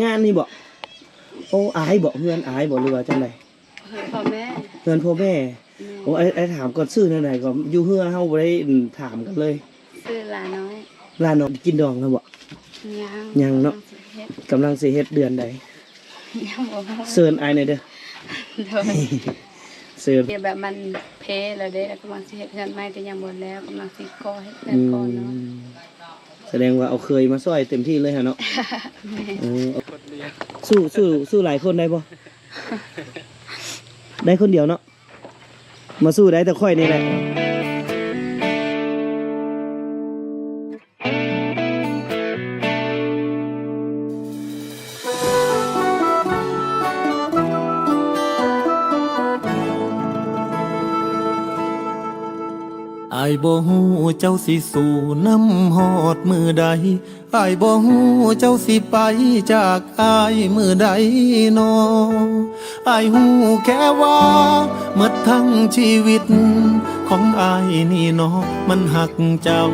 ງານນີ້ບໍ? ໂອ້ ອາຍບໍ? ເຮືອນອາຍບໍ ຫຼືວ່າຈັ່ງໃດ? ເຮືອນພໍ່ແມ່ ເຮືອນພໍ່ແມ່. ແມ່ນ. ໂອ້ ອ້າຍ ອ້າຍຖາມກ່ອນ ຊື່ແນວໃດກໍ ຢູ່ເຮືອເຮົາບໍ່ໄດ້ ອືມ ຖາມກັນເລີຍ. ຊື່ຫຼ້ານ້ອຍ. ຫຼ້ານ້ອຍ ກິນດອງແລ້ວບໍ? ຍັງ ຍັງເນາະ ກຳລັງຊິເຮັດ ກຳລັງຊິເຮັດ ເດືອນໃດ? ຍັງບໍ່ຮູ້. ເຊີນອ້າຍແດ່ເດີ. ໂດຍ. ເຊີນ. ແບບມັນເພແລ້ວເດ້ ແລ້ວກຳລັງຊິເຮັດເຮືອນໃໝ່ ແຕ່ຍັງບໍ່ແລ້ວ ກຳລັງຊິກໍ່ເຮັດເຮືອນກ່ອນເນາະ. ອືມ ສະແດງວ່າເອົາເຄີຍມາຊ່ອຍເຕັມທີ່ເລີຍຫັ້ນເນາະ. ແມ່ນ. ເອີ ສູ້ ສູ້ ສູ້ຫຼາຍຄົນໄດ້ບໍ່? ໄດ້ຄົນດຽວເນາະ. ມາສູ້ໄດ້ແຕ່ຂ້ອຍນີ້ແຫຼະ. ອ້າຍບໍ່ຮູ້ເຈົ້າຊິສູ້ນຳຮອດມື້ໃດ. ອ້າຍບໍ່ຮູ້ເຈົ້າຊິໄປຈາກອ້າຍມື້ໃດນໍ. ອ້າຍຮູ້ແຄ່ວ່າໝົດທັງຊີວິດຂອງອ້າຍນີ້ນໍ ມັນຮັກເຈົ້າ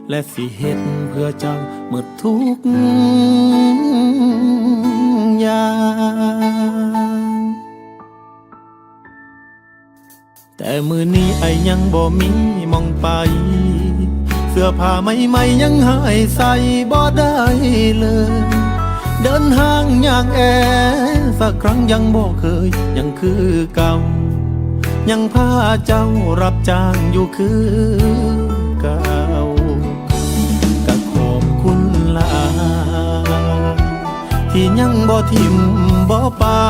ແລະ ຊິເຮັດເພື່ອເຈົ້າໝົດທຸກຢ່າງ. ແຕ່ມື້ນີ້ອ້າຍຍັງບໍ່ມີໝ່ອງໄປ, ເສື້ອຜ້າໃໝ່ໆຍັງຫາຍໃສ່ບໍ່ໄດ້ເລີຍ. ເດີນທາງຍ່າງແອ ສັກຄັ້ງຍັງບໍ່ເຄີຍ, ຍັງຄືເກົ່າ, ຍັງພາເຈົ້າຮັບຈ້າງຢູ່ຄືເກົ່າ. ກະຂອບຄຸນຫຼາຍ ທີ່ຍັງບໍ່ຖິ້ມບໍ່ປາ.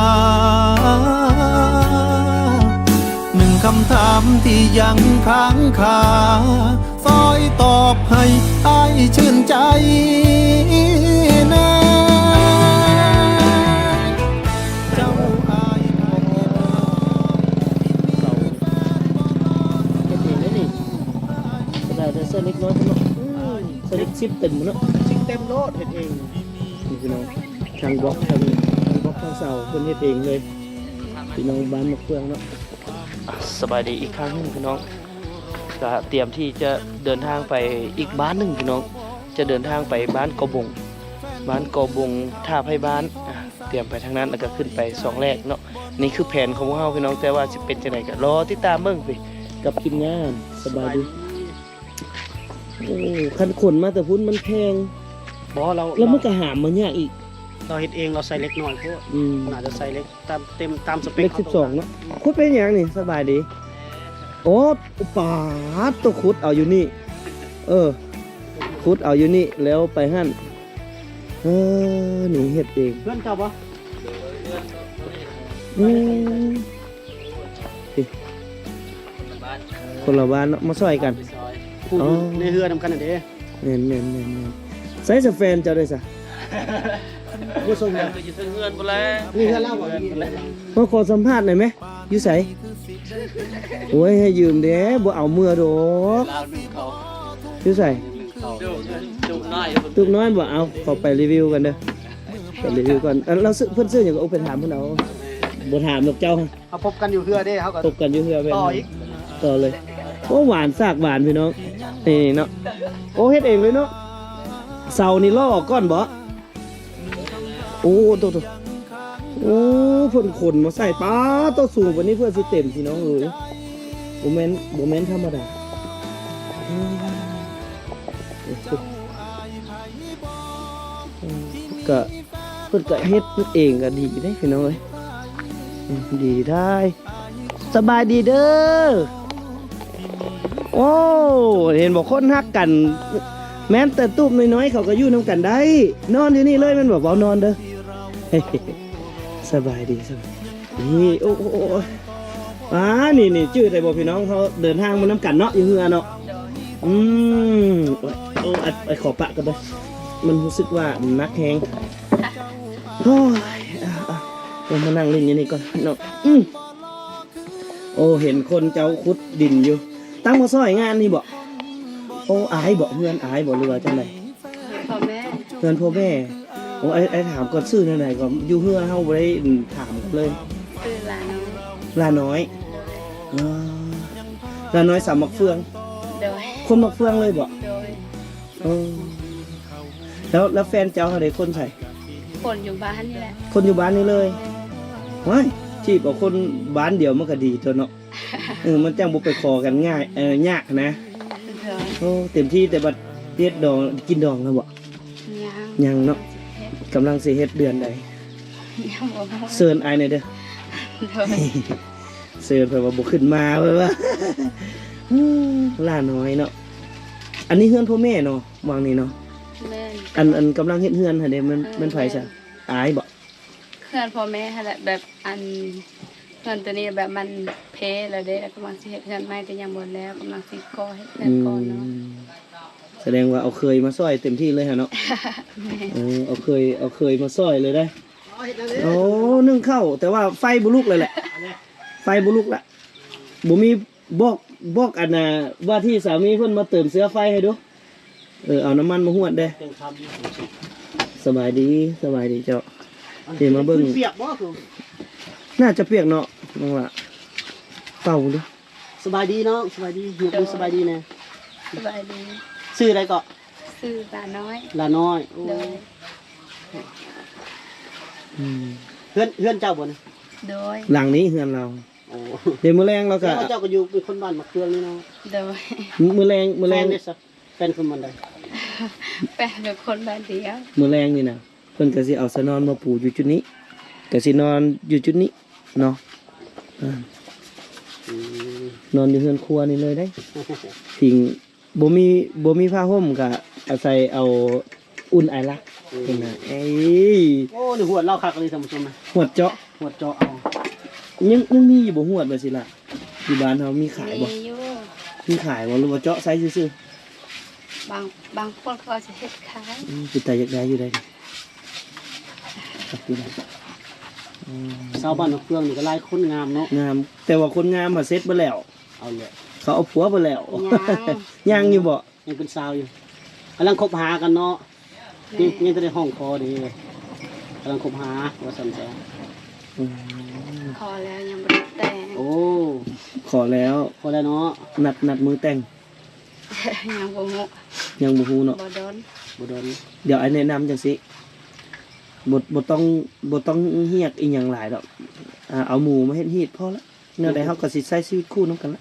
ໜຶ່ງຄຳຖາມທີ່ຍັງຄ້າງຄາ, ຊ່ອຍຕອບໃຫ້ອ້າຍຊື່ນໃຈແດ່. ເຈົ້າອ້າຍ ເຮັດເອງເດ້ນີ້. ຂະໜາດໃສ່ເຫຼັກນ້ອຍເນາະ. ອືມ ໃສ່ເຫຼັກສິບເຕັມເນາະ. ສິບເຕັມໂລດ ເຮັດເອງ. ນີ້ພີ່ນ້ອງ ທັງບລັອກ ທັງ ທັງບລັອກ ທັງເສົາ ເພິ່ນເຮັດເອງເລີຍ ພີ່ນ້ອງບ້ານໝາກເຟືອງເນາະ. ສະບາຍດີອີກຄັ້ງໜຶ່ງພີ່ນ້ອງ. ກະຕຽມທີ່ຈະເດີນທາງໄປອີກບ້ານໜຶ່ງພີ່ນ້ອງ, ຈະເດີນທາງໄປບ້ານກໍບົງ, ບ້ານກໍບົງ ທ່າໄພບ້ານ. ຕຽມໄປທາງນັ້ນ ແລ້ວກໍຂຶ້ນໄປຊ່ອງແລກເນາະ. ນີ້ຄືແຜນຂອງພວກເຮົາພີ່ນ້ອງ, ແຕ່ວ່າຊິເປັນຈັ່ງໃດກໍລໍຕິດຕາມເບິ່ງໄປກັບທີມງານ. ສະບາຍດີ. ໂອ້ ຄັນຂົນມາແຕ່ພຸ້ນມັນແພງ. ບໍ່ ລາວ ລາວມັນກໍຫາມມາຍາກອີກ. ລາວເຮັດເອງ ລາວໃສ່ເຫຼັກໜ້ອຍໂພດ. ອືມ ໜ້າຈະໃສ່ເຫຼັກຕາມເຕັມ ຕາມສະເປັກເຫຼັກສິບສອງເນາະ. ຂຸດເປັນຫຍັງນີ້? ສະບາຍດີ. ໂອ້ ປາດໂຕ ຂຸດເອົາຢູ່ນີ້. ເອີ ຂຸດເອົາຢູ່ນີ້ ແລ້ວໄປຫັ້ນ. ເອີ ນີ້ເຮັດເອງ. ເພື່ອນເຈົ້າບໍ່? ອືມ ນີ້ ຄົນລະບ້ານເນາະ ມາຊ່ອຍກັນ. ຜູ້ຢູ່ ອໍ ໃນເຮືອນຳກັນຫັ້ນເດ້. ແມ່ນໆໆໆ. ໃສສະ ແຟນເຈົ້າໄດ້ສະ? ບໍ່ສົ່ງ ແຟນກໍຢູ່ເທິງເຮືອນພຸ້ນແຫຼະ. ມີເຮືອນລາວບໍ່? ມາຂໍສຳພາດໜ່ອຍແມ. ຢູ່ໃສ? ໂອ້ຍ ໃຫ້ຢືມແດ່ ບໍ່ເອົາເມືອດອກ. ລາວໜຶ່ງເຂົ້າ. ຢູ່ໃສ? ໜຶ່ງເຂົ້າ. ຕູບນ້ອຍ ຕູບນ້ອຍບໍ່? ເອົາ ເຂົ້າໄປຣີວິວກັນເດີ ໄປຣີວິວກ່ອນ. ລາວຊື່ ເພິ່ນຊື່ຫຍັງກໍ ໂອ້ ໄປຖາມເພິ່ນເອົາ. ບໍ່ຖາມດອກເຈົ້າ. ເຮົາພົບກັນຢູ່ເຮືອເດ້ ເຮົາກໍພົບກັນຢູ່ເຮືອແມ່ນ. ຕໍ່ອີກ ຕໍ່ເລີຍ. ໂອ້ ຫວານສາກຫວານພີ່ນ້ອງ. ນີ້ເນາະ. ໂອ້ ເຮັດເອງເລີຍເນາະ. ເສົານີ້ລໍ້ອອກກ່ອນບໍ? ໂອ້ ໂຕ ໂຕ ໂອ້ ເພິ່ນຂົນມາໃສ່. ປາດໂຕ ສູງປານນີ້ເພື່ອຊິເຕັມພີ່ນ້ອງເອີຍ. ບໍ່ແມ່ນ ບໍ່ແມ່ນທຳມະດາ. ອືມ ກະ ເພິ່ນກະເຮັດເອງກະດີເດ້ພີ່ນ້ອງເອີຍ. ອືມ ດີໄດ້. ສະບາຍດີເດີ. ໂອ້ ເຫັນບໍ່ ຄົນຮັກກັນ ແມ່ນແຕ່ຕູບນ້ອຍໆ ເຂົາກໍຢູ່ນຳກັນໄດ້. ນອນຢູ່ນີ້ເລີຍແມ່ນບໍ່? ເວົ້ານອນເດີ. ສະບາຍດີ ສະບາຍດີ. ນີ້ ໂອ້ ໂອ້ ໂອ້ ອ່າ ນີ້ ນີ້ ຈື່ໄດ້ບໍ່ພີ່ນ້ອງ? ເຮົາເດີນທາງມານຳກັນເນາະ ຢູ່ເຮືອເນາະ. ອືມ ໂອ້ ໂອ້ ໄອ້ ໄອ້ ຂໍປະກັນເດີ ມັນຮູ້ສຶກວ່າໜັກແຮງ. ໂອ້ຍ ອ່າ ອ່າ ລົງມານັ່ງຫຼິ້ນຢູ່ນີ້ກ່ອນເນາະ. ອືມ ໂອ້ ເຫັນຄົນເຈົ້າຂຸດດິນຢູ່. ຕັ້ງມາຊ່ອຍງານນີ້ບໍ? ໂອ້ ອາຍບໍ? ເຮືອນອາຍບໍ ຫຼືວ່າຈັ່ງໃດ? ເຮືອນພໍ່ແມ່ ເຮືອນພໍ່ແມ່. ໂອ້ ອ້າຍ ອ້າຍຖາມກ່ອນ ຊື່ແນວໃດກໍ ຢູ່ເຮືອເຮົາບໍ່ໄດ້ ອືມ ຖາມກັນເລີຍ. ຊື່ຫຼ້ານ້ອຍ ຫຼ້ານ້ອຍ. ເອີ ຫຼ້ານ້ອຍສາວໝາກເຟືອງ. ໂດຍ. ຄົນໝາກເຟືອງເລີຍບໍ? ໂດຍ. ເອີ ແລ້ວ ແລ້ວແຟນເຈົ້າເຮົາເດ ຄົນໃສ? ຄົນຢູ່ບ້ານນີ້ແຫຼະ ຄົນຢູ່ບ້ານນີ້ເລີຍ. ໂດຍ ໂອ້ຍ ຈີບເອົາຄົນບ້ານດຽວມັນກໍດີຕົວະເນາະ. ເອີ ມັນຈັ່ງບໍ່ໄປຂໍກັນງ່າຍ ເອີ ຍາກນະ. ໂດຍ ໂອ້ ເຕັມທີ່. ແຕ່ບັດເຮັດດອງ ກິນດອງແລ້ວບໍ່? ຍັງ ຍັງເນາະ. ກຳລັງຊິເຮັດເດືອນໃດ? ຍັງບໍ່ຮູ້. ເຊີນອ້າຍແດ່ເດີ. ໂດຍ ເຊີນ ເພິ່ນວ່າບໍ່ຂຶ້ນມາ ເພິ່ນວ່າ. ຫຼ້ານ້ອຍເນາະ. ອັນນີ້ເຮືອນພໍ່ແມ່ເນາະ ຫວ່າງນີ້ເນາະ. ແມ່ນ. ອັນ ອັນກຳລັງເຮັດເຮືອນຫັ້ນເດ ແມ່ນ ເອີ ແມ່ນໃຜຊະ? ແມ່ນ ອ້າຍບໍ່? ເຮືອນພໍ່ແມ່ຫັ້ນແຫຼະ ແບບ ອັນ ເຮືອນໂຕນີ້ແບບມັນເພແລ້ວເດ້ ແລ້ວກຳລັງຊິເຮັດເຮືອນໃໝ່ ແຕ່ຍັງບໍ່ແລ້ວ ກຳລັງຊິກໍ່ເຮັດເຮືອນກ່ອນເນາະ. ອືມ ສະແດງວ່າເອົາເຂີຍມາຊ່ອຍເຕັມທີ່ເລີຍຫັ້ນເນາະ. ແມ່ນ. ເອີ ເອົາເຂີຍ ເອົາເຂີຍມາຊ່ອຍເລີຍເດ້. ໂອ້ ໜຶ້ງເຂົ້າ ແຕ່ວ່າໄຟບໍ່ລຸກເລີຍແຫຼະ ໄຟບໍ່ລຸກລະ. ບໍ່ມີ ບອກ ບອກອັນນ່າ ວ່າທີ່ສາມີເພິ່ນມາເຕີມເຊື້ອໄຟໃຫ້ດູ. ເອີ ເອົານ້ຳມັນມາຫວດເດ້. ສະບາຍດີ ສະບາຍດີເຈົ້າ. ເດ ມາເບິ່ງ ມັນເປັນພື້ນປຽກບໍ່? ຄື ໜ້າຈະປຽກເນາະ ນ້ອງຫຼ້າ. ເປົ່າເດ້. ສະບາຍດີນ້ອງ ສະບາຍດີ. ຍົກມືສະບາຍດີແດ່. ສະບາຍດີ. ຊື່ໃດເກາະ? ຊື່ຫຼ້ານ້ອຍ. ຫຼ້ານ້ອຍ. ໂອ້ ໂດຍ. ອືມ ເຮືອນ ເຮືອນເຈົ້າບໍ່ນີ້? ໂດຍ ຫຼັງນີ້ເຮືອນລາວ. ໂອ້ ເດ ມື້ແລງລາວກະ ແລ້ວເຈົ້າກໍຢູ່ເປັນຄົນບ້ານໝາກເຟືອງນີ້ເນາະ? ໂດຍ. ມື້ແລງ ມື້ແລງ ແຟນເດ້ຊະ? ແຟນຄົນบ้านเดียว ແຟນກັບຄົນບ້ານດຽວ. ມື້ແລງນີ້ນະ ເພິ່ນກໍຊິເອົາຊະນອນມາປູຢູ່ຈຸດນີ້ ກໍຊິນອນຢູ່ຈຸດນີ້ເນາະ. ອືມ ນອນຢູ່ເຮືອນຄົວນີ້ເລີຍເດ້. ພິງ ບໍ່ມີ ບໍ່ມີຜ້າຫົ່ມກໍອາໄສເອົາອຸ່ນອາຍລັກ. ອືມ ເພິ່ນນະ. ເອີຍ ໂອ້ ນີ້ຫວດລາວຄັກອີ່ຫຼີທ່ານຜູ້ຊົມນະ. ຫວດເຈາະ ຫວດເຈາະເອົາ. ຍັງ ຍັງມີຢູ່ບໍ່ຫວດແບບຊີ້ລະ? ຢູ່ບ້ານເຮົາມີຂາຍບໍ່? ມີຢູ່. ມີຂາຍບໍ່ ຫຼືວ່າເຈາະໃສ່ຊື່ໆ? ບາງ ບາງຄົນເຂົາກໍຊິເຮັດຂາຍ. ອືມ ເປັນຕາຢາກໄດ້ຢູ່ໃດ໋. ຄັກຢູ່ໃດ໋. ອືມ ຊາວບ້ານໝາກເຟືອງນີ້ກໍຫຼາຍຄົນງາມເນາະ. ງາມ ແຕ່ວ່າຄົນງາມຫາເສັດເບິດແລ້ວ. ເອົາແຫຼະ ເຂົາເອົາຜົວເບິດແລ້ວ. ຍັງ ຍັງຢູ່ບໍ່? ຍັງເປັນສາວຢູ່ ກຳລັງຄົບຫາກັນເນາະ. ແມ່ນ. ຍັງ ຍັງແຕ່ໄດ້ຮ້ອງຂໍເດ້ ກຳລັງຄົບຫາວ່າຊັ້ນຊະ. ອືມ ຂໍແລ້ວຍັງບໍ່ໄດ້ແຕ່ງ. ໂອ້ ຂໍແລ້ວ ຂໍແລ້ວເນາະ. ນັດ ນັດມື້ແຕ່ງ? ຍັງບໍ່ຮູ້ ຍັງບໍ່ຮູ້ເນາະ. ບໍ່ດົນ ບໍ່ດົນ. ດຽວອ້າຍແນະນຳຈັ່ງຊີ້ ບໍ່ ບໍ່ຕ້ອງ ບໍ່ຕ້ອງຮຽກອີ່ຫຍັງຫຼາຍດອກ. ອາ ເອົາໝູມາເຮັດຮີດພໍລະ. ແນວໃດເຮົາກໍຊິໃຊ້ຊີວິດຄູ່ນຳກັນລະ.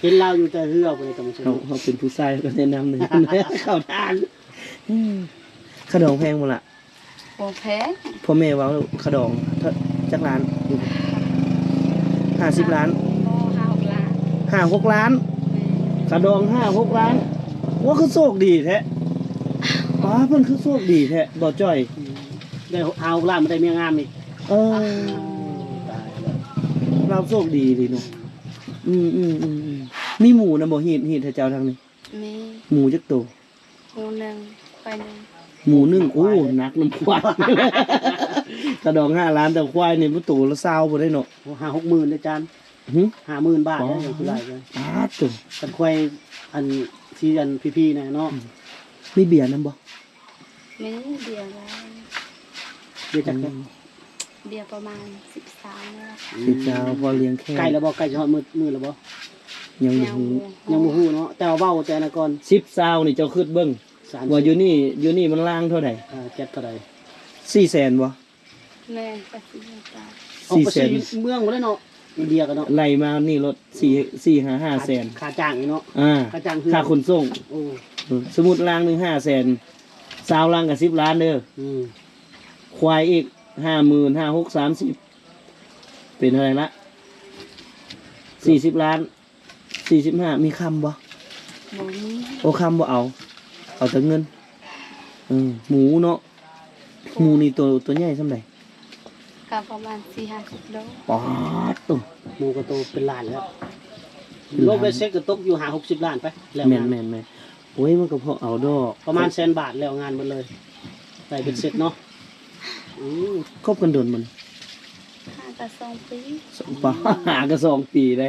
ເຫັນລາວຢູ່ແຕ່ເຮືອພຸ້ນແຫຼະທ່ານຜູ້ຊົມ. ເຮົາ ເຮົາເປັນຜູ້ຊາຍກໍແນະນຳເຂົ້າທາງ. ອືມ ຄ່າດອງແພງບໍ່ລະ? ບໍ່ແພງ. ພໍ່ແມ່ເວົ້າຄ່າດອງຈັກລ້ານ? ຫ້າສິບລ້ານ. ບໍ່ ຫ້າຫົກລ້ານ. ຫ້າຫົກລ້ານ. ແມ່ນ. ຄ່າດອງຫ້າຫົກລ້ານ. ໂອ້ ຄືໂຊກດີແທ້. ປ້າ ເພິ່ນຄືໂຊກດີແທ້ ບ່າວຈ້ອຍ. ອືມ ໄດ້ຫ້າຫົກລ້ານ ມາໄດ້ເມຍງາມອີກ. ເອີ ຕາຍແລ້ວ ລາວໂຊກດີອີ່ຫຼີເນາະ. ອືມໆໆໆ ມີໝູນຳບໍ່? ຮີດ ຮີດໃຫ້ເຈົ້າທາງນີ້. ມີ. ໝູຈັກໂຕ? ໝູໜຶ່ງ ຄວາຍໜຶ່ງ. ໝູໜຶ່ງ ໂອ້ ໜັກນຳຄວາຍ. ກະດອງຫ້າລ້ານ ແຕ່ຄວາຍນີ້ມັນໂຕລະຊາວພຸ້ນເດ້ເນາະ. ໂອ້ ຫ້າຫົກໝື່ນເດ້ຈານ. ຫື? ຫ້າໝື່ນບາດເດ້. ໂອ້ ຄືຫຼາຍເດ້. ປາດໂທ້. ຄັນຄວາຍອັນ ທີ່ອັນພີໆນະເນາະ. ອືມ ມີເບຍນຳບໍ່? ມີເບຍຫຼາຍ. ເບຍຈັກແລ້ວ? ອືມ ເບຍປະມານສິບຊາວນີ້ແຫຼະ. ອືມ ສິບຊາວ ພໍລ້ຽງແຂ້ງ. ໃກ້ແລ້ວບໍ່? ໃກ້ຈະຮອດມື້ ມື້ແລ້ວບໍ່? ຍັງບໍ່ຮູ້ ຍັງບໍ່ຮູ້ເນາະ. ແຕ່ວ່າເວົ້າແຕ່ອັນນັ້ນກ່ອນ. ສິບຊາວນີ້ເຈົ້າຄິດເບິ່ງ ສາມສິບ ວ່າຢູ່ນີ້ ຢູ່ນີ້ມັນລ້າງເທົ່າໃດ? ເອີ ເຈັດເທົ່າໃດ? ສີ່ແສນບໍ່? ແມ່ນ ກໍສີ່ແສນ. ອອກໄປຊື້ຢູ່ເມືອງພຸ້ນແຫຼະເນາະ ອິນເດຍກໍເນາະ. ໄລ່ມານີ້ລົດ ສີ່ ສີ່ຫາຫ້າແສນ ຄ່າ ຄ່າຈ້າງອີກເນາະ. ອ່າ ຄ່າຈ້າງເຮືອນ ຄ່າຂົນສົ່ງ. ໂອ້ ເອີ ສົມມຸດລ້າງໜຶ່ງຫ້າແສນ ຊາວລັງກໍສິບລ້ານເດີ. ອືມ ຄວາຍອີກຫ້າໝື່ນ ຫ້າ ຫົກ ສາມສິບ ເປັນເທົ່າໃດລະ? ສີ່ສິບລ້ານ. ສີ່ສິບຫ້າ ມີຄຳບໍ່? ບໍ່ມີ. ໂອ້ ຄຳບໍ່ເອົາ ເອົາແຕ່ເງິນ. ເອີ ໝູເນາະ. ໝູນີ້ໂຕ ໂຕໃຫຍ່ສ່ຳໃດ? ກໍປະມານສີ່ຫ້າສິບໂລ. ປາດໂທ້ ໝູກໍໂຕເປັນລ້ານແລ້ວ. ເປັນລ້ານ. ລົງເບັດເສັດກໍຕົກຢູ່ຫ້າຫົກສິບລ້ານໄປແລ້ວ. ແມ່ນໆໆ. ໂອ້ຍ ມັນກໍພໍເອົາດອກ ປະມານແສນບາດແລ້ວງານເບິດເລີຍ ໄດ້ເບັດເສັດເນາະ. ອືມ ຄົບກັນດົນບໍ່ນີ້? ຫາກໍສອງປີ. ສອງ ປະ ຫາກໍສອງປີເດ້.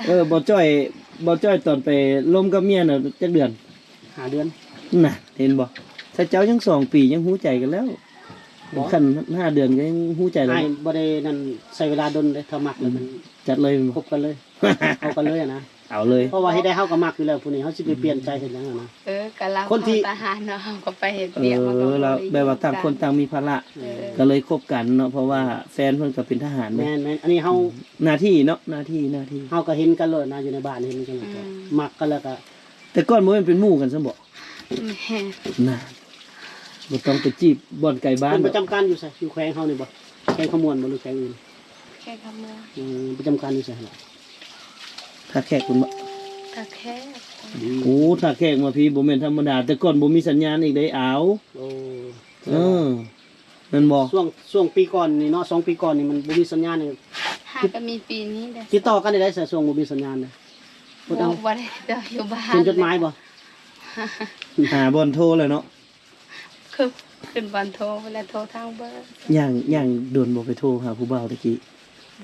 ເອີ ບໍ່ຈ້ອຍ ບໍ່ຈ້ອຍຕອນໄປລົມກັບເມຍນະຈັກເດືອນ? ຫ້າເດືອນ. ນະ ເຫັນບໍ່ ຖ້າເຈົ້າຍັງສອງປີຍັງຮູ້ໃຈກັນແລ້ວ. ບໍ່ ຄັນຫ້າເດືອນກໍຍັງຮູ້ໃຈແລ້ວ. ອ້າຍບໍ່ໄດ້ນັ້ນ ໃຊ້ເວລາດົນເດ້ ຖ້າມັກແລ້ວມັນ ອືມ ຈັດເລີຍແມ່ນບໍ່? ຄົບກັນເລີຍ ເອົາກັນເລີຍນະ. ເອົາເລີຍ ເພາະວ່າເຮັດໄດ້ເຮົາກໍມັກຢູ່ແລ້ວ ຜູ້ນີ້ເຮົາຊິໄປປ່ຽນໃຈເຮັດຫຍັງຫັ້ນນະ. ເອີ ກໍລາວ ຄົນທີ່ ເຂົ້າທະຫານເນາະ ເຮົາກໍໄປເຮັດວຽກ ເອີ ມັນກໍ ລາວ ບໍ່ໄດ້ ແບບວ່າຕ່າງຄົນຕ່າງມີພາລະ ເອີ ກໍເລີຍຄົບກັນເນາະ ເພາະວ່າແຟນເພິ່ນກໍເປັນທະຫານເດ້. ແມ່ນໆ ອັນນີ້ເຮົາ ອືມ ໜ້າທີ່ເນາະ ໜ້າທີ່ ໜ້າທີ່ ເຮົາກໍເຫັນກັນໂລດນະ ຢູ່ໃນບ້ານເຫັນກັນໂລດ ອືມ ມັກກັນແລ້ວກໍ ແຕ່ກ່ອນບໍ່ແມ່ນເປັນໝູ່ກັນຊັ້ນບໍ? ແມ່ນ ນັ້ນ ບໍ່ຕ້ອງໄປຈີບບ່ອນໄກບ້ານ ເພິ່ນປະຈຳການຢູ່ໃສ? ຢູ່ແຂວງເຮົານີ້ບໍ? ແຂວງຄຳມ່ວນບໍ ຫຼືແຂວງອື່ນ? ແຂວງຄຳມ່ວນ. ເອີ ປະຈຳການຢູ່ໃສລະ? ທ່າແຂກພຸ້ນບໍ? ທ່າແຂກ. ອືມ ໂອ້ ທ່າແຂກມາພີ້ບໍ່ແມ່ນທຳມະດາ ແຕ່ກ່ອນບໍ່ມີສັນຍານອີກເດ້ ອາວ. ໂອ້ ເອີ ແມ່ນບໍ່? ຊ່ວງ ຊ່ວງປີກ່ອນນີ້ເນາະ ສອງປີກ່ອນນີ້ມັນບໍ່ມີສັນຍານນີ້ ຫາກໍມີປີນີ້ແຫຼະ ຕິດຕໍ່ກັນໄດ້ໃສ ຊ່ວງບໍ່ມີສັນຍານນະ? ບໍ່ໄດ້ຕິດຕໍ່ ຢູ່ບ້ານ ເປັນຈົດໝາຍບໍ? ຫາບ່ອນໂທແລ້ວເນາະ ຄືຂຶ້ນບ່ອນໂທ ເວລາໂທທາງເບີ ຍ່າງ ຍ່າງດົນບໍ່ ໄປໂທຫາຜູ້ບ່າວແຕ່ກີ້?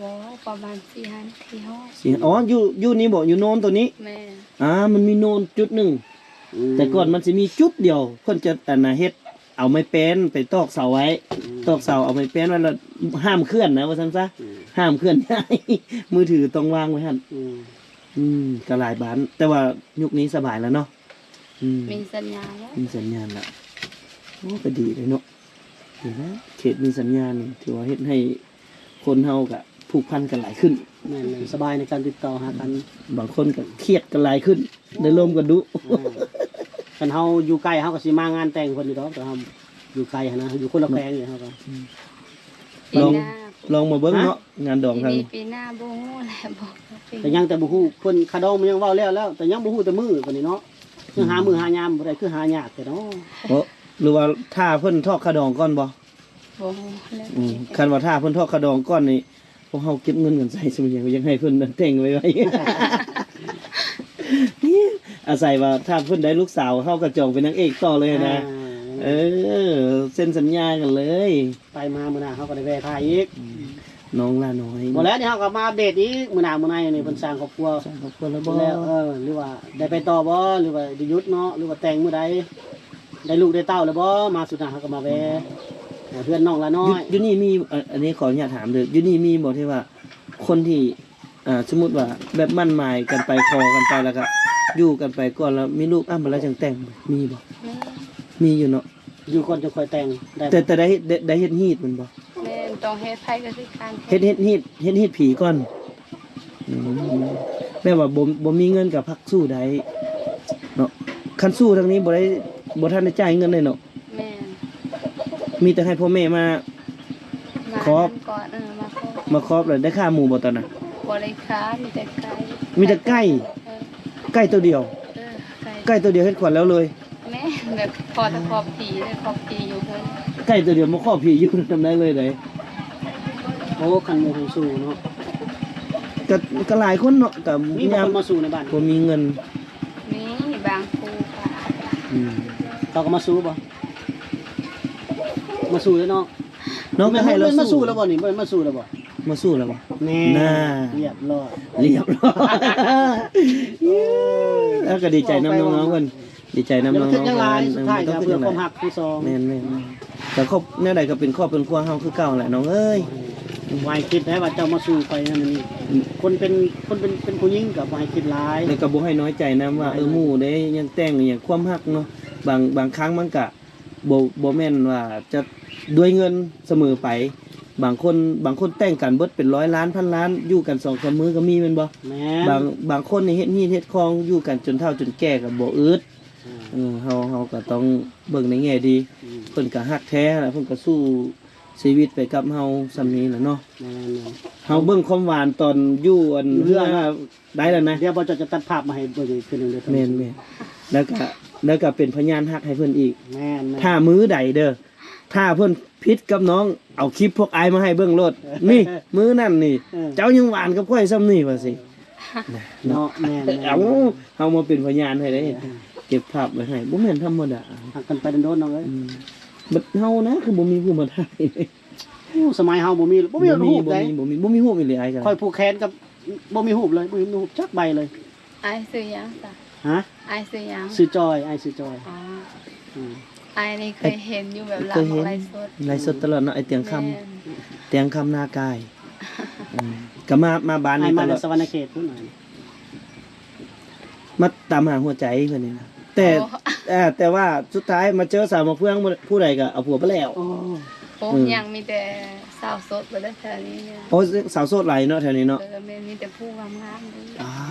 ບໍ່ ປະມານສີ່ຫ້ານາທີຮອດ. ສີ່ ອໍ ຢູ່ ຢູ່ນີ້ບໍ? ຢູ່ໂນນໂຕນີ້? ແມ່ນ. ອ່າ ມັນມີໂນນຈຸດໜຶ່ງ ອືມ ແຕ່ກ່ອນມັນຊິມີຈຸດດຽວ ເພິ່ນຈະ ອັນນ່າ ເຮັດ ເອົາໄມ້ແປ້ນໄປຕອກເສົາໄວ້ ອືມ ຕອກເສົາ ເອົາໄມ້ແປ້ນໄວ້ ແລ້ວຫ້າມເຄື່ອນນະ ວ່າຊັ້ນຊະ ອືມ ຫ້າມເຄື່ອນຍ້າຍ ມືຖືຕ້ອງວາງໄວ້ຫັ້ນ. ອືມ ອືມ ກໍຫຼາຍບ້ານ ແຕ່ວ່າຍຸກນີ້ສະບາຍແລ້ວເນາະ. ອືມ ມີສັນຍານແລ້ວ ມີສັນຍານແລ້ວ. ໂອ້ ກໍດີເດ້ເນາະ ດີນະ ເຂດມີສັນຍານນີ້ ຖືວ່າເຮັດໃຫ້ຄົນເຮົາກະຜູກພັນກັນຫຼາຍຂຶ້ນ. ແມ່ນໆ ສະບາຍໃນການຕິດຕໍ່ຫາກັນ. ບາງຄົນກໍຄຽດກັນຫຼາຍຂຶ້ນ ໄດ້ລົມກັນດຸ. ອ່າ ຄັນເຮົາຢູ່ໃກ້ ເຮົາກໍຊິມາງານແຕ່ງເພິ່ນຢູ່ດອກ ແຕ່ເຮົາຢູ່ໄກຫັ້ນນະ ຢູ່ຄົນລະແຂວງນີ້ ເຮົາກໍ ອືມ ປີໜ້າ ລອງ ລອງມາເບິ່ງເນາະ ຮະ? ງານດອງທາງນີ້ ປີນີ້ ປີໜ້າບໍ່ຮູ້ແຫຼະ ບໍ່ ກໍຍັງແຕ່ບໍ່ຮູ້ ເພິ່ນຄ່າດອງມັນຍັງເວົ້າແລ້ວແລ້ວ ແຕ່ຍັງບໍ່ຮູ້ແຕ່ມື້ບັດນີ້ເນາະ. ຄືຫາມື້ຫາຍາມບໍ່ໄດ້ ຄືຫາຍາກແທ້ເນາະ. ເອີ ຫຼືວ່າຖ້າເພິ່ນທອກຄ່າດອງກ່ອນບໍ່? ບໍ່ຮູ້ແລ້ວ. ອືມ ຄັນວ່າຖ້າເພິ່ນທອກຄ່າດອງກ່ອນນີ້ ພວກເຮົາເກັບເງິນກັນໃຊ້ ສົມມຸດຫຍັງ ຢາກໃຫ້ເພິ່ນແຕ່ງໄວໆ ອາໄສວ່າຖ້າເພິ່ນໄດ້ລູກສາວ ເຮົາກໍຈອງເປັນນາງເອກຕໍ່ເລີຍນະ. ອ່າ ເອີ ເຊັນສັນຍາກັນເລີຍ. ໄປມາມື້ໜ້າເຮົາກໍໄດ້ແວ່ຖ່າຍອີກ. ອືມ ນ້ອງຫຼ້ານ້ອຍ ບໍ່ແລ້ວ ນີ້ເຮົາກໍມາອັບເດດອີກ ມື້ໜ້າມື້ໃນນີ້ເພິ່ນສ້າງຄອບຄົວ ສ້າງຄອບຄົວແລ້ວບໍ່? ແລ້ວ ເອີ ຫຼືວ່າໄດ້ໄປຕໍ່ບໍ່ ຫຼືວ່າໄດ້ຢຸດເນາະ ຫຼືວ່າແຕ່ງມື້ໃດ ໄດ້ລູກໄດ້ເຕົ້າແລ້ວບໍ່? ມາສຸດໜ້າເຮົາກໍມາແວ່ ອືມ ເຮືອນນ້ອງຫຼ້ານ້ອຍ. ຢູ່ ຢູ່ນີ້ມີ ເອີ ອັນນີ້ຂໍອະນຸຍາດຖາມເດີ້ ຢູ່ນີ້ມີບໍ່ທີ່ວ່າຄົນທີ່ ອ່າ ສົມມຸດວ່າແບບໝັ້ນໝາຍກັນໄປ ຂໍກັນໄປ ແລ້ວກໍຢູ່ກັນໄປກ່ອນ ແລ້ວມີລູກ ອາ ບັດແລ້ວຈັ່ງແຕ່ງ ມີບໍ່? ມີ ມີຢູ່ເນາະ ຢູ່ກ່ອນຈະຄ່ອຍແຕ່ງໄດ້. ແຕ່ ແຕ່ໄດ້ ໄດ້ ໄດ້ເຮັດຮີດແມ່ນບໍ່? ແມ່ນ ຕ້ອງເຮັດ ໃຜກໍຄືກັນ ເຮັດ ເຮັດຮີດ ເຮັດຮີດຜີກ່ອນ. ອືມ ແບບວ່າບໍ່ ບໍ່ມີເງິນກໍພັກສູ້ໄດ້ເນາະ. ຄັນສູ້ທາງນີ້ບໍ່ໄດ້ ບໍ່ທັນໄດ້ຈ່າຍເງິນເລີຍເນາະ. ແມ່ນ ມີແຕ່ໃຫ້ພໍ່ແມ່ມາ ມາ ຄອບ ນຳກ່ອນ ເອີ ມາຄອບ ມາຄອບແລ້ວໄດ້ຂ້າໝູບໍ່ຕອນນັ້ນ? ບໍ່ໄດ້ຂ້າ ມີແຕ່ໄກ່ ມີແຕ່ໄກ່ ເອີ ໄກ່ໂຕດຽວ ເອີ ໄກ່ ໄກ່ໂຕດຽວເຮັດຂວັນແລ້ວເລີຍ. ແມ່ນ ແບບພໍແຕ່ຄອບຜີເລີຍ ຄອບຜີຢູ່ເພິ່ນ ໄກ່ໂຕດຽວມາຄອບຜີຢູ່ນຳໄດ້ເລີຍໃດ. ໂອ້ ຄັນໝູ່ໃຫ້ສູ້ເນາະ ກໍ ກໍຫຼາຍຄົນເນາະ ກໍມີບໍ່ ຍາມ ຄົນມາສູ້ໃນບ້ານ ບໍ່ມີເງິນ ມີບາງຄູ່ກໍ ອືມ ເຂົາກໍມາສູ້ບໍ່? ມາສູ້ເດ້ເນາະ. ນ້ອງກໍໃຫ້ລາວ ມາສູ້ແລ້ວບໍ່ນີ້? ບໍ່ ມາສູ້ແລ້ວບໍ່? ມາສູ້ແລ້ວບໍ່? ແນ່ ນະ ລຽບຮ້ອຍ ລຽບຮ້ອຍ. ເອີ ເຮົາກໍດີໃຈນຳນ້ອງໆເພິ່ນ ດີໃຈນຳນ້ອງໆເພິ່ນ ຢ່າໄປຄິດຫຍັງຫຼາຍ ສຸດທ້າຍກໍເພື່ອຄວາມຮັກທັງສອງ. ແມ່ນໆ ກໍຄອບ ແນວໃດກໍເປັນຄອບເປັນຄົວເຮົາຄືເກົ່າແຫຼະນ້ອງເອີຍ. ບໍ່ໃຫ້ຄິດໄດ້ວ່າເຈົ້າມາສູ້ໄປນັ້ນນີ້ ອືມ ຄົນເປັນ ຄົນເປັນ ເປັນຜູ້ຍິງກໍບໍ່ໃຫ້ຄິດຫຼາຍ ແລ້ວກໍບໍ່ໃຫ້ນ້ອຍໃຈນຳວ່າ ນ້ອຍໃຈ ເອີ ໝູ່ເດ້ ຍັງແຕ່ງອີຫຍັງ ຄວາມຮັກເນາະ ບາງ ບາງຄັ້ງມັນກະ ບໍ່ ບໍ່ແມ່ນວ່າຈະດ້ວຍເງິນສະເໝີໄປ. ບາງຄົນ ບາງຄົນແຕ່ງກັນເບິດເປັນຮ້ອຍລ້ານ ພັນລ້ານ ຢູ່ກັນສອງສາມມື້ກໍມີແມ່ນບໍ່? ແມ່ນ ບາງ ບາງຄົນນີ້ເຮັດຮີດເຮັດຄອງ ຢູ່ກັນຈົນເຖົ້າຈົນແກ່ກໍບໍ່ອຶດ. ອືມ ເອີ ເຮົາ ເຮົາກໍຕ້ອງເບິ່ງໃນແງ່ດີ. ອືມ ເພິ່ນກໍຮັກແທ້ນະ ເພິ່ນກໍສູ້ຊີວິດໄປກັບເຮົາສ່ຳນີ້ແຫຼະເນາະ. ແມ່ນໆ ເຮົາເບິ່ງຄວາມຫວານຕອນຢູ່ອັນ ຢູ່ເຮືອນ ເຮືອນ ໄດ້ແລ້ວນະ ດຽວບ່າວຈອດຈະຕັດພາບມາໃຫ້ເບິ່ງອີກເທື່ອໜຶ່ງເດີ ແມ່ນໆ ແລ້ວກະ ແລ້ວກະເປັນພະຍານຮັກໃຫ້ເພິ່ນອີກ. ແມ່ນໆ ຖ້າມື້ໃດເດີ ຖ້າເພິ່ນຜິດກັບນ້ອງ ເອົາຄລິບພວກອ້າຍມາໃຫ້ເບິ່ງໂລດ ນີ້ ມື້ນັ້ນນີ້ ເອີ ເຈົ້າຍັງຫວານກັບຂ້ອຍສ່ຳນີ້ ວ່າຊີ້ ເອີ ເນາະ ແມ່ນໆ ເອົາ ເຮົາມາເປັນພະຍານໃຫ້ໄດ້ ເອີ ເກັບພາບໄວ້ໃຫ້ ບໍ່ແມ່ນທຳມະດາ ຮັກກັນໄປດົນໆ ນ້ອງເອີຍ. ອືມ ບັດເຮົານະ ຄືບໍ່ມີຜູ້ມາຖ່າຍ ໂອ້ ສະໄໝເຮົາບໍ່ມີ ບໍ່ມີ ບໍ່ມີຮູບໃດ ບໍ່ມີ ບໍ່ມີ ບໍ່ມີຮູບອີ່ຫຼີອ້າຍກໍ ຂ້ອຍຜູກແຂນກັບ ບໍ່ມີຮູບເລີຍ ບໍ່ມີຮູບຈັກໃບເລີຍ. ອ້າຍຊື່ຫຍັງຊະ? ຮະ? ອ້າຍຊື່ຫຍັງ? ຊື່ຈອຍ ອ້າຍຊື່ຈອຍ. ອໍ ອືມ ອ້າຍນີ້ເຄີຍເຫັນຢູ່ແບບລາວໄລຟ໌ສົດ ໄລຟ໌ສົດຕະຫຼອດເນາະ ອ້າຍຕຽງຄຳ. ແມ່ນ ຕຽງຄຳນາກາຍ. ອືມ ກໍມາ ມາບ້ານນີ້ຕະຫຼອດ ອ້າຍມາແຕ່ສະຫວັນນະເຂດພຸ້ນ. ມາຕາມຫາຫົວໃຈເພິ່ນນີ້ນະ ແຕ່ ໂອ້ ເອີ ແຕ່ວ່າສຸດທ້າຍມາເຈີສາວມະເຟືອງ ຜູ້ໃດກໍເອົາຜົວໄປແລ້ວ. ໂອ້ ໂອ້ ອືມ ຍັງມີແຕ່ສາວໂສດເບິດແລ້ວແຖວນີ້ນະ. ໂອ້ ສາວໂສດຫຼາຍເນາະແຖວນີ້ເນາະ. ເອີ ແມ່ນ ມີແຕ່ຜູ້ງາມໆເລີຍ.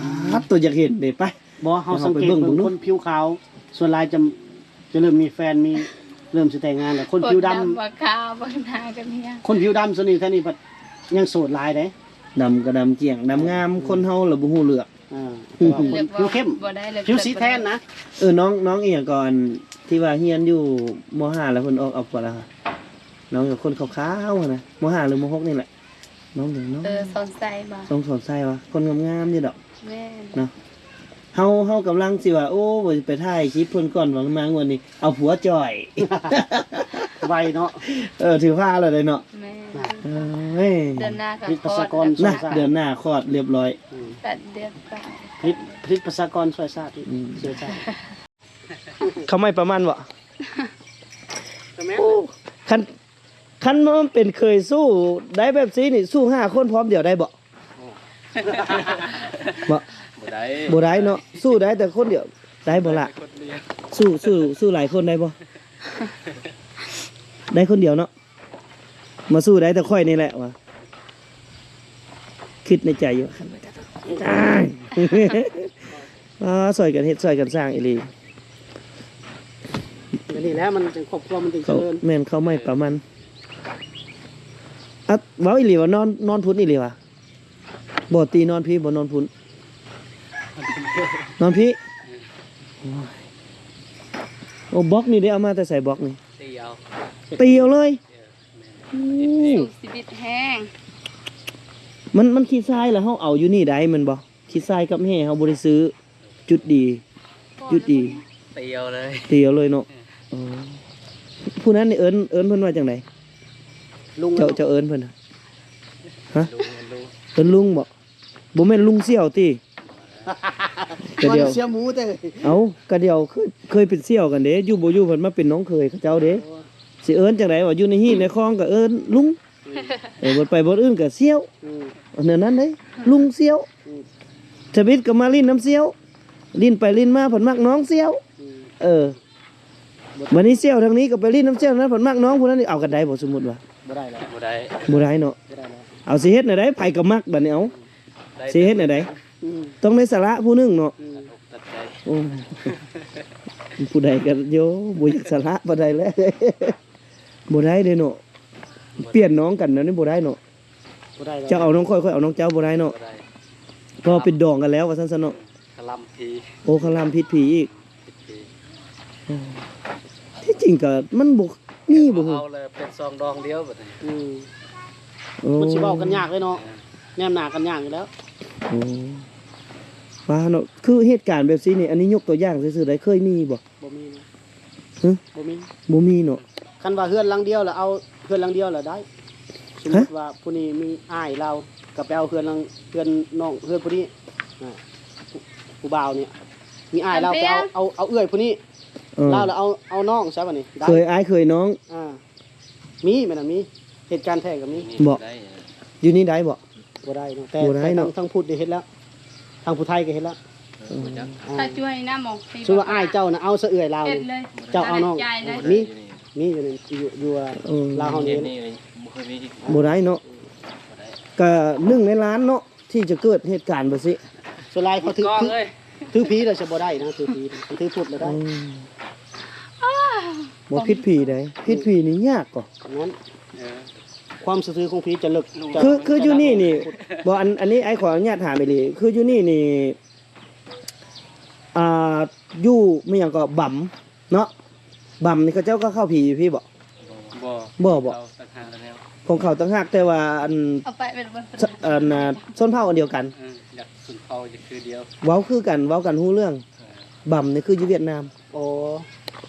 ອາ ຕົວຢາກເຫັນເດ້ ໄປ. ບໍ່ ເຮົາສັງເກດເບິ່ງ ເບິ່ງເນາະ ຄົນຜິວຂາວສ່ວນຫຼາຍຈະ ຈະເລີ່ມມີແຟນ ມີ ເລີ່ມຊິແຕ່ງງານແລ້ວ. ຄົນຜິວດຳ ຄົນດຳວ່າຂາວ ເບິ່ງໜ້າກັນເນຍ ຄົນຜິວດຳສ່ວນນີ້ແຖວນີ້ພັດຍັງໂສດຫຼາຍເດ້. ດຳກໍດຳກ້ຽງ ດຳງາມ ອືມ ຄົນເຮົາລະບໍ່ຮູ້ເລືອກ. ອ່າ ແຕ່ວ່າຄົນຜິວເຂັ້ມ ບໍ່ໄດ້ເລີຍ ຜິວສີແທນນະ. ເອີ ນ້ອງ ນ້ອງອີ່ຫຍັງກໍ ອັນທີ່ວ່າຮຽນຢູ່ ມໍຫ້າ ແລ້ວເພິ່ນອອກເອົາຜົວແລ້ວ ນ້ອງກໍຄົນຂາວໆຫັ້ນນະ ມໍຫ້າ ຫຼື ມໍຫົກນີ້ແຫຼະ. ນ້ອງຫຍັງເນາະ? ເອີ ສອນໄຊບໍ່? ນ້ອງສອນໄຊວະ? ຄົນງາມໆຢູ່ດອກ. ແມ່ນ ເນາະ. ເຮົາ ເຮົາກຳລັງຊິວ່າ ໂອ້ ວ່າຊິໄປຖ່າຍຄລິບເພິ່ນກ່ອນ ວ່າມາງວດນີ້ເອົາຜົວຈ່ອຍ. ໄວເນາະ. ເອີ ຖືພາແລ້ວເດ້ເນາະ. ແມ່ນ ເອີຍ ເດືອນໜ້າກໍ ຜະລິດປະຊາກອນ ຄອດ ຊ່ອຍຊາດ ເດືອນໜ້າຄອດລຽບຮ້ອຍ. ອືມ ແປດເດືອນປາຍ ຜະລິດ ຜະລິດປະຊາກອນຊ່ອຍຊາດ. ອືມ ຊ່ອຍຊາດ. ເຂົ້າໃໝ່ປາມັນບໍ່? ກໍແມ່ນ ໂອ້ ຄັນ ຄັນມັນເປັນເຂີຍສູ້ໄດ້ແບບຊີ້ນີ້ ສູ້ຫ້າຄົນພ້ອມດຽວໄດ້ບໍ່? ໂອ້ ບໍ່ ບໍ່ໄດ້ ບໍ່ໄດ້ເນາະ. ສູ້ໄດ້ແຕ່ຄົນດຽວ ໄດ້ບໍ່ລະ? ໄດ້ຄົນດຽວ. ສູ້ ສູ້ ສູ້ຫຼາຍຄົນໄດ້ບໍ່? ໄດ້ຄົນດຽວເນາະ. ມາສູ້ໄດ້ແຕ່ຂ້ອຍນີ້ແຫຼະວ່າ ຄິດໃນໃຈຢູ່ ອ່າ ຊ່ອຍກັນເຮັດຊ່ອຍກັນສ້າງອີ່ຫຼີ. ແບບນີ້ແຫຼະ ມັນຈັ່ງ ຄອບຄົວມັນຈຶ່ງຈະເລີນ. ແມ່ນ ເຂົ້າໃໝ່ປາມັນ. ອະ ເວົ້າອີ່ຫຼີວ່າ ນອນ ນອນພຸ້ນອີ່ຫຼີວ່າ? ບໍ່ ຕີນອນພີ້ ບໍ່ນອນພຸ້ນ ນອນພີ້. ໂອ້ຍ ໂອ້ ບລັອກນີ້ໄດ້ເອົາມາແຕ່ໃສ ບລັອກນີ້? ຕີເອົາ ຕີເອົາເລີຍ. ເອີ ແມ່ນ ໂອ້ ສູ້ຊີວິດແຮງ. ມັນ ມັນຂີ້ຊາຍ ແລ້ວເຮົາເອົາຢູ່ນີ້ໄດ້ແມ່ນບໍ່? ຂີ້ຊາຍກັບແຮ່ເຮົາບໍ່ໄດ້ຊື້ ຈຸດດີ ຈຸດດີ ຕີເອົາເລີຍ ຕີເອົາເລີຍເນາະ. ເອີ ເອີ ຜູ້ນັ້ນນີ້ເອີ້ນ ເອີ້ນເພິ່ນວ່າຈັ່ງໃດ? ລຸງ ເຈົ້າ ເຈົ້າເອີ້ນເພິ່ນ ຮະ? ລຸງ ລຸງ ເອີ້ນລຸງບໍ່? ບໍ່ແມ່ນລຸງສ່ຽວຕິ? ກະດຽວ ສ່ຽວໝູເດ້. ເອົ້າ ກະດຽວເຄີຍ ເຄີຍເປັນສ່ຽວກັນເດ້ ຢູ່ບໍ່ຢູ່ເພິ່ນມາເປັນນ້ອງເຂີຍເຂົາເຈົ້າເດ້. ໂອ້ ຊິເອີ້ນຈັ່ງໃດວະ? ຢູ່ໃນຮີດໃນຄອງກໍເອີ້ນລຸງ. ອືມ ເອີ ບໍ່ໄປບ່ອນອື່ນກໍສ່ຽວ. ອືມ ແນວນັ້ນເດ້ ລຸງສ່ຽວ. ອືມ ທຳອິດກໍມາຫຼິ້ນນຳສ່ຽວ ຫຼິ້ນໄປຫຼິ້ນມາເພິ່ນມັກນ້ອງສ່ຽວ. ອືມ ເອີ ບັດນີ້ສ່ຽວທາງນີ້ກໍໄປຫຼິ້ນນຳສ່ຽວນັ້ນ ເພິ່ນມັກນ້ອງຜູ້ນັ້ນ ເອົາກັນໄດ້ບໍ່? ສົມມຸດວ່າ ບໍ່ໄດ້ແລ້ວ ບໍ່ໄດ້ ບໍ່ໄດ້ເນາະ. ບໍ່ໄດ້ແລ້ວ ເອົາ ຊິເຮັດແນວໃດ? ໃຜກໍມັກບັດນີ້ ເອົາ ໄດ້ ຊິເຮັດແນວໃດ? ອືມ ຕ້ອງໄດ້ສະຫຼະຜູ້ໜຶ່ງເນາະ. ອືມ ໂອ້ ຜູ້ໃດກໍໂຍ ບໍ່ຢາກສະຫຼະປານໃດແຫຼະ ບໍ່ໄດ້ເດ້ເນາະ. ປ່ຽນນ້ອງກັນແນວນີ້ບໍ່ໄດ້ເນາະ. ບໍ່ໄດ້ດອກ ເຈົ້າເອົານ້ອງຂ້ອຍ ຂ້ອຍເອົານ້ອງເຈົ້າ ບໍ່ໄດ້ເນາະ. ບໍ່ໄດ້ ເພາະເປັນດອງກັນແລ້ວວ່າຊັ້ນຊະເນາະ. ຄະລຳຜີ ໂອ້ ຄະລຳຜິດຜີອີກ ຜິດຜີ. ໂອ້ ທີ່ຈິງກໍມັນບໍ່ມີບໍ່ ເອົາແລ້ວເປັນສອງດອງດຽວບັດນີ້. ອືມ ໂອ້ ມັນຊິເວົ້າກັນຍາກເດ້ເນາະ. ເອີ ແນມໜ້າກັນຍາກຢູ່ແລ້ວ. ໂອ້ ວ່າເນາະ ຄືເຫດການແບບຊີ້ນີ້ ອັນນີ້ຍົກຕົວຢ່າງຊື່ໆ ໄດ້ ເຄີຍມີບໍ່? ບໍ່ມີນະ. ຮະ? ບໍ່ມີ ບໍ່ມີເນາະ. ຄັນວ່າເຮືອນຫຼັງດຽວລະເອົາ ເຮືອນຫຼັງດຽວລະໄດ້. ສົມມຸດວ່າຜູ້ນີ້ມີອ້າຍລາວ ກໍໄປເອົາເຮືອນຫຼັງ ເຮືອນນ້ອງ ເຮືອນຜູ້ນີ້ ອາ ຜູ້ ຜູ້ບ່າວນີ້ ມີອ້າຍລາວໄປເອົາ ເອົາ ເອົາເອື້ອຍຜູ້ນີ້. ເອີ ລາວລະເອົາ ເອົານ້ອງຊະບັດນີ້ ໄດ້. ເຄີຍອ້າຍເຄີຍນ້ອງ ອາ ມີ ແມ່ນນະ ມີ ເຫດການແທ້ກໍມີ. ບໍ່ ໄດ້ ຢູ່ນີ້ໄດ້ບໍ່? ບໍ່ໄດ້ເນາະ ແຕ່ ບໍ່ໄດ້ເນາະ ແຕ່ທາງ ທາງພຸດນີ້ເຮັດແລ້ວ ທາງຜູ້ໄທກໍເຮັດແລ້ວ. ເອີ ບໍ່ຈັກ ອາ ຖ້າຊ່ວຍນຳ ສົມມຸດວ່າອ້າຍເຈົ້ານະເອົາສະເອື້ອຍລາວນີ້ ເຈົ້າເອົານ້ອງ ມີ ມີຢູ່ໃນ ຢູ່ ຢູ່ ເອີ ລາວເຮົານີ້ ເຮັດນີ້ບໍ່ເຄີຍມີ. ບໍ່ໄດ້ເນາະ ບໍ່ໄດ້ ກະໜຶ່ງໃນລ້ານເນາະ ທີ່ຈະເກີດເຫດການແບບຊີ້. ສ່ວນຫຼາຍເຂົາຖື ຖື ຖືຜີແລ້ວຈະບໍ່ໄດ້ນະ ຖືຜີ ຖືພຸດແລ້ວໄດ້. ອືມ ບໍ່ຜິດຜີໃດ ຜິດຜີນີ້ຍາກກໍ ນັ້ນ ເອີ ຄວາມຊື່ຖືຂອງຜີຈະເລິກ ຈະ ຄື ຄືຢູ່ນີ້ນີ້ ບໍ່ ອັນ ອັນນີ້ອ້າຍຂໍອະນຸຍາດຖາມອີ່ຫຼີ ຄືຢູ່ນີ້ນີ້ ອ່າ ຢູ່ ແມ່ນຫຍັງກໍ ບຳເນາະ ບຳນີ້ເຂົາເຈົ້າກໍເຂົ້າຜີຢູ່ພີ້ບໍ່? ບໍ່ ບໍ່ ບໍ່ ເຂົາຕ່າງຫາກແລ້ວ ຂອງເຂົາຕ່າງຫາກ ແຕ່ວ່າອັນ ເອົາໄປເປັນ ອັນນ່າ ຊົນເຜົ່າອັນດຽວກັນ. ເອີ ຢາກຊົນເຜົ່າຢາກຄືດຽວ ເວົ້າຄືກັນ ເວົ້າກັນຮູ້ເລື່ອງ. ເອີ ບຳນີ້ຄືຢູ່ຫວຽດນາມ. ໂອ້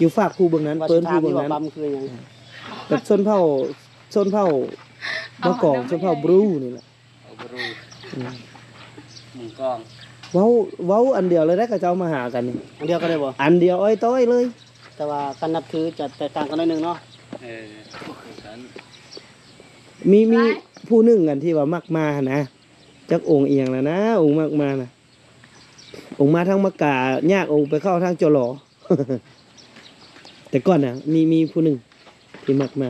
ຢູ່ຟາກພູເບື້ອງນັ້ນ ເອີ້ນພູເບື້ອງນັ້ນ. ບຳຄືຫຍັງ? ແບບຊົນເຜົ່າ ຊົນເຜົ່າມາກອງ ຊົນເຜົ່າບຣູນີ້ແຫຼະ. ເອົາບຣູ ອືມ ມຸງກອງ ເວົ້າ ເວົ້າອັນດຽວເລີຍໄດ໋ ເຂົາເຈົ້າມາຫາກັນນີ້ ອັນດຽວກັນເລີຍບໍ່? ອັນດຽວອ້ອຍຕ້ອຍເລີຍ ແຕ່ວ່າການນັບຖືຈະແຕກຕ່າງກັນໜ້ອຍໜຶ່ງເນາະ. ເອີ ຄືກັນ ມີ ມີຜູ້ໜຶ່ງອັນທີ່ວ່າມັກມາຫັ້ນນະ ຈັກອົງອີ່ຫຍັງລະນະ ອົງມັກມານະ ອອກມາທາງມະກາ ຍາກອອກໄປເຂົ້າທາງຈໍຫຼໍ. ແຕ່ກ່ອນນະ ມີ ມີຜູ້ໜຶ່ງທີ່ມັກມາ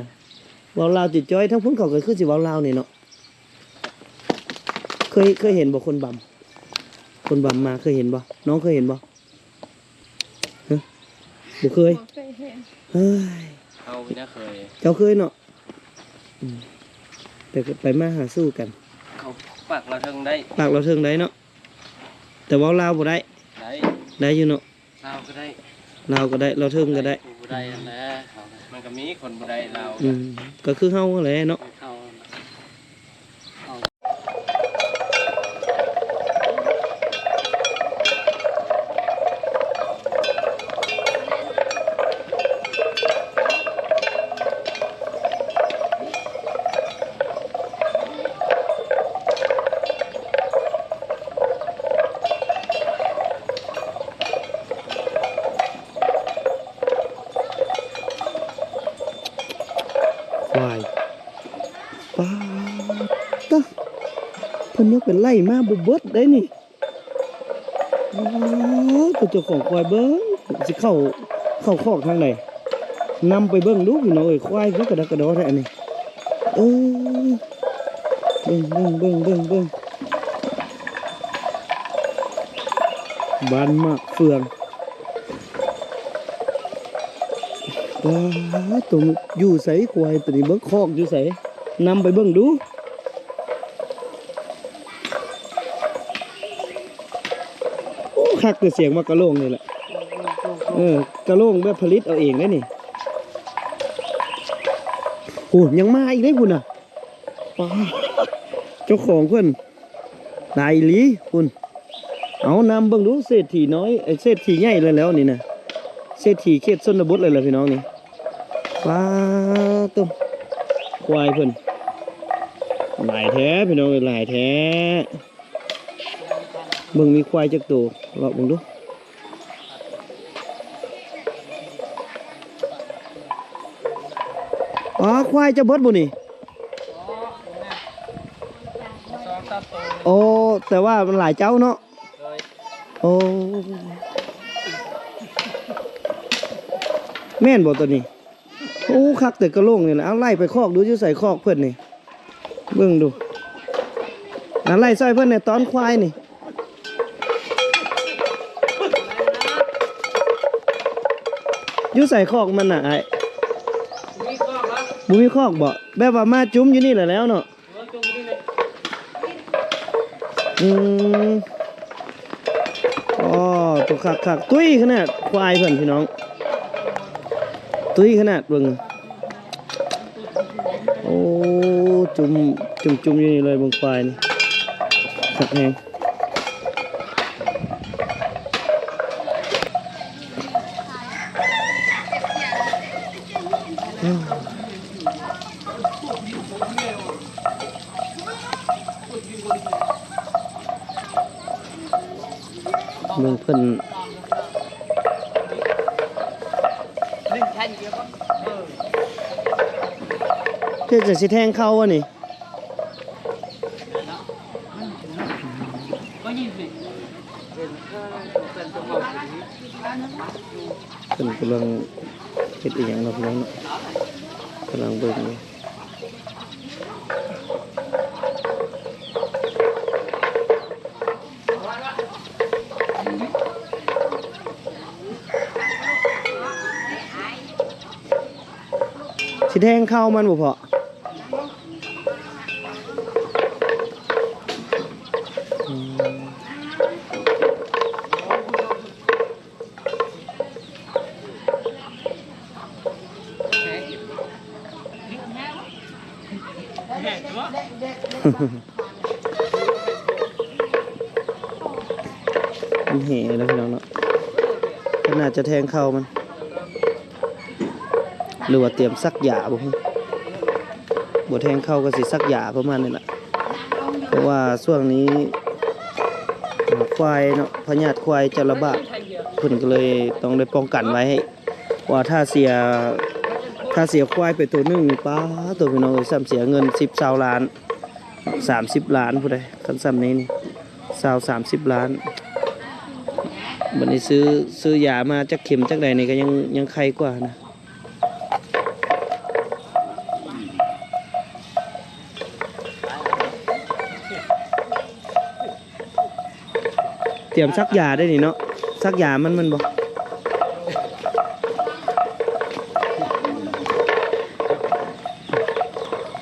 ເວົ້າລາວຈ່ອຍໆ. ທາງພຸ້ນເຂົາກໍຄືຊິເວົ້າລາວນີ້ເນາະ. ເຄີຍ ເຄີຍເຫັນບໍ່ຄົນບຳ? ຄົນບຳມາເຄີຍເຫັນບໍ່? ນ້ອງເຄີຍເຫັນບໍ່? ຮະ? ບໍ່ເຄີຍ? ບໍ່ເຄີຍເຫັນ. ເຮີ້ຍ ເຮົານີ້ນະເຄີຍ. ເຈົ້າເຄີຍເນາະ? ອືມ ແຕ່ກໍໄປມາຫາສູ່ກັນ. ເຂົາປາກລາວເທິງໄດ້ ປາກລາວເທິງໄດ້ເນາະ ແຕ່ເວົ້າລາວບໍ່ໄດ້. ໄດ້ ໄດ້ຢູ່ເນາະ. ລາວກໍໄດ້ ລາວກໍໄດ້ ລາວເທິງກໍໄດ້. ຜູ້ບໍ່ໄດ້ຫັ້ນແຫຼະ ມັນກໍມີຄົນບໍ່ໄດ້ລາວ. ອືມ ກໍຄືເຮົາຫັ້ນແຫຼະເນາະ. ຄືເຮົາ ຄວາຍ ປາດຕະ ເພິ່ນຍັງໄປໄລ່ມາບໍ່ເບິດໄດ໋ນີ້. ໂອ້ ເຈົ້າຂອງຄວາຍເບິ່ງ ຊິເຂົ້າ ເຂົ້າຄອກທາງໃດ? ນຳໄປເບິ່ງດູພີ່ນ້ອງເອີຍ ຄວາຍຄືກະດັກກະດໍແທ້ອັນນີ້. ເອີ ເບິ່ງ ເບິ່ງ ເບິ່ງ ເບິ່ງ ເບິ່ງ ບ້ານໝາກເຟືອງ. ວ້າ ໂຕຢູ່ໃສຄວາຍໂຕນີ້? ເບິ່ງຄອກຢູ່ໃສ? ນຳໄປເບິ່ງດູ. ໂອ້ ຄັກແຕ່ສຽງໝາກກະໂຫຼງນີ້ແຫຼະ. ເອີ ກະໂຫຼງແບບຜະລິດເອົາເອງເດ້ນີ້. ໂອ້ ຍັງມາອີກເດ້ພຸ້ນນະ. ປາດ ເຈົ້າຂອງເພິ່ນຫຼາຍອີ່ຫຼີພຸ້ນ. ເອົາ ນຳເບິ່ງດູ ເສດຖີນ້ອຍ ເອີ ເສດຖີໃຫຍ່ແລ້ວນີ້ນະ ເສດຖີເຂດຊົນນະບົດເລີຍລະພີ່ນ້ອງນີ້. ປາດໂທ້ ຄວາຍເພິ່ນຫຼາຍແທ້ພີ່ນ້ອງເອີຍ ຫຼາຍແທ້. ເບິ່ງມີຄວາຍຈັກໂຕ ເລາະເບິ່ງດູ. ອໍ ຄວາຍເຈົ້າເບິດບໍ່ນີ້? ສອງສາມໂຕ. ໂອ້ ແຕ່ວ່າມັນຫຼາຍເຈົ້າເນາະ. ໂດຍ. ໂອ້ ແມ່ນບໍ່ໂຕນີ້? ໂອ້ ຄັກແຕ່ກະໂຫຼງນີ້ແຫຼະ. ເອົາ ໄລ່ໄປຄອກດູ ຢູ່ໃສຄອກເພິ່ນນີ້? ເບິ່ງດູ ອ່າ ໄລ່ຊ່ອຍເພິ່ນແດ່ ຕອນຄວາຍນີ້. ຢູ່ໃສຄອກມັນນະອ້າຍ? ບໍ່ມີຄອກບໍ? ແບບວ່າມາຈຸມຢູ່ນີ້ແຫຼະແລ້ວເນາະ. ອືມ ອໍ ໂຕຄັກໆ ຕຸ້ຍຂະໜາດຄວາຍເພິ່ນພີ່ນ້ອງ ຕຸ້ຍຂະໜາດ. ເບິ່ງ ໂອ້ ຈຸ່ມ ຈຸ່ມໆ ຢູ່ນີ້ເລີຍ ເບິ່ງຄວາຍນີ້ ຄັກແຮງ. ເບິ່ງເພິ່ນ ເພິ່ນຈະຊິແທງເຂົ້າບໍ່ນີ້? ເພິ່ນກຳລັງເຮັດອີ່ຫຍັງເນາະ ພີ່ນ້ອງເນາະ ກຳລັງເບິ່ງຢູ່. ຊິແທງເຂົ້າມັນບໍ່ພໍ້? ອືມ. ມັນແຫງແລ້ວພີ່ນ້ອງເນາະ ເພິ່ນໜ້າຈະແທງເຂົ້າມັນ ຫຼືວ່າຕຽມສັກຢາບໍ່ຮູ້ ບໍ່ແທງເຂົ້າກໍຊິສັກຢາປະມານນີ້ລະ ເພາະວ່າຊ່ວງນີ້ ອາ ຄວາຍເນາະ ພະຍາດຄວາຍຈະລະບາດ ເພິ່ນກໍເລີຍຕ້ອງໄດ້ປ້ອງກັນໄວ້ ເພາະວ່າຖ້າເສຍ ຖ້າເສຍຄວາຍໄປໂຕໜຶ່ງນີ້ ປາໂຕ ພີ່ນ້ອງເອີຍ ຊ້ຳເສຍເງິນສິບ ຊາວລ້ານ ສາມສິບລ້ານພຸ້ນໃດ໋ ຄັນຊ້ຳນີ້ນີ້ ຊາວ ສາມສິບລ້ານ. ບັດນີ້ຊື້ ຊື້ຢາມາຈັກເຂັມຈັກໃດນີ້ກໍຍັງ ຍັງໄຄກວ່ານະ. ຕຽມສັກຢາໄດ້ນີ້ເນາະ ສັກຢາມັນ ແມ່ນບໍ່?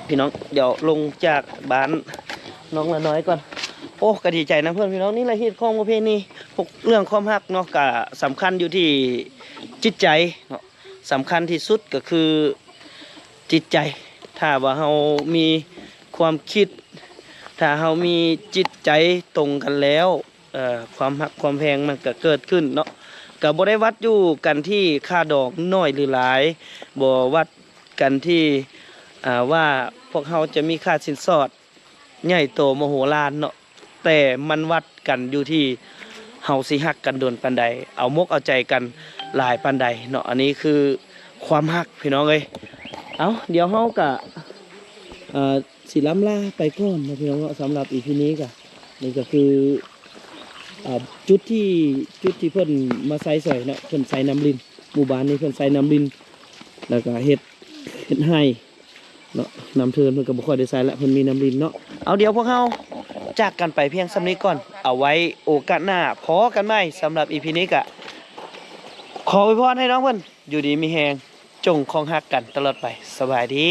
ພີ່ນ້ອງ ດຽວລົງຈາກບ້ານນ້ອງລະນ້ອຍກ່ອນ. ໂອ້ ກໍດີໃຈນຳເພິ່ນພີ່ນ້ອງ. ນີ້ລະຮີດຄອງປະເພນີ ເລື່ອງຄວາມຮັກເນາະ ກໍສຳຄັນຢູ່ທີ່ຈິດໃຈເນາະ. ສຳຄັນທີ່ສຸດກໍຄືຈິດໃຈ. ຖ້າວ່າເຮົາມີຄວາມຄິດ ຖ້າເຮົາມີຈິດໃຈຕົງກັນແລ້ວ ເອີ ຄວາມຮັກຄວາມແພງມັນກໍເກີດຂຶ້ນເນາະ. ກໍບໍ່ໄດ້ວັດຢູ່ກັນທີ່ຄ່າດອງໜ້ອຍຫຼືຫຼາຍ ບໍ່ວັດກັນທີ່ ອ່າ ວ່າພວກເຮົາຈະມີຄ່າສິນສອດ ໃຫຍ່ໂຕມະໂຫລານເນາະ, ແຕ່ມັນວັດກັນຢູ່ທີ່ເຮົາຊິຮັກກັນດົນປານໃດ, ເອົາມົກເອົາໃຈກັນຫຼາຍປານໃດເນາະ. ອັນນີ້ຄືຄວາມຮັກພີ່ນ້ອງເອີຍ. ເອົາ ດຽວເຮົາກະ ເອີ ຊິລ່ຳລາໄປກ່ອນເນາະພີ່ນ້ອງເນາະ. ສຳລັບອີພີນີ້ກະ ນີ້ກະຄື ເອີ ຈຸດທີ່ ຈຸດທີ່ເພິ່ນມາໃຊ້ສອຍເນາະ, ເພິ່ນໃຊ້ນ້ຳລິນ, ໝູ່ບ້ານນີ້ເພິ່ນໃຊ້ນ້ຳລິນ ແລ້ວກະເຮັດ ເຮັດໄຮ່ ເນາະ. ນ້ຳເທີນເພິ່ນກໍບໍ່ຄ່ອຍໄດ້ໃຊ້ລະ ເພິ່ນມີນ້ຳລິນເນາະ. ເອົາ ດຽວພວກເຮົາຈາກກັນໄປພຽງສ່ຳນີ້ກ່ອນ, ເອົາໄວ້ໂອກາດໜ້າພໍ້ກັນໃໝ່. ສຳລັບອີພີນີ້ກະຂໍອວຍພອນໃຫ້ນ້ອງເພິ່ນຢູ່ດີມີແຮງ, ຈົ່ງຄົງຮັກກັນຕະຫຼອດໄປ. ສະບາຍດີ.